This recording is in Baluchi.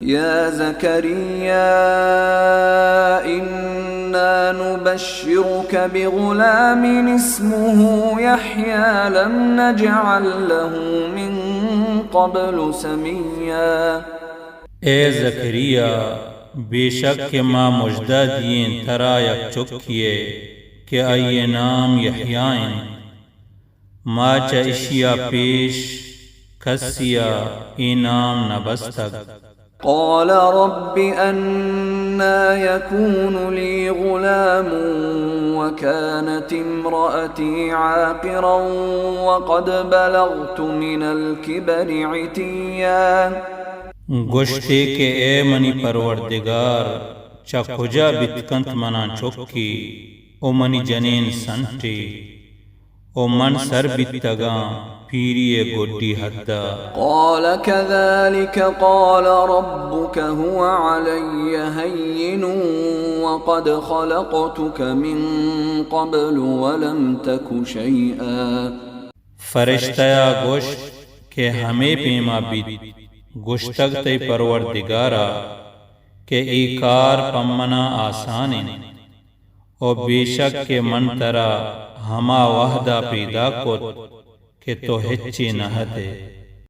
يا زكريا إنا نبشرك بغلام اسمه يحيى لم نجعل له من قبل سميا۔ اے زکریا، بے شک کہ ما مژدہ دئیں ترا یک چکے ءِ کہ آئی ءِ نام یحییٰ اِنت۔ ما چہ اشی ءَ پیش کسے ءَ اے نام نہ بستگ۔ قال رب أنى يكون لي غلام وكانت امرأتي عاقرا وقد بلغت من الكبر عتيا۔ گوشتے کہ اے منی پروردگار، چہ کجا بیت کنت منا چکے، او منی جنین سنٹے، او من سر بیتگاں پیری ءِ گڈی حد ءَ۔ قال كذلك قال ربك هو علي هين وقد خلقتك من قبل ولم تك شيئا۔ فرشتہ ءَ گوشت کہ ہمے پیما بیت، گوشتگ تئی پروردگار ءَ کہ اے کار پہ منا آسان اِنت، او بے شک کہ من ترا ہما وہد ءَ پیدا کت کہ تو ہچے نہ ات ئے۔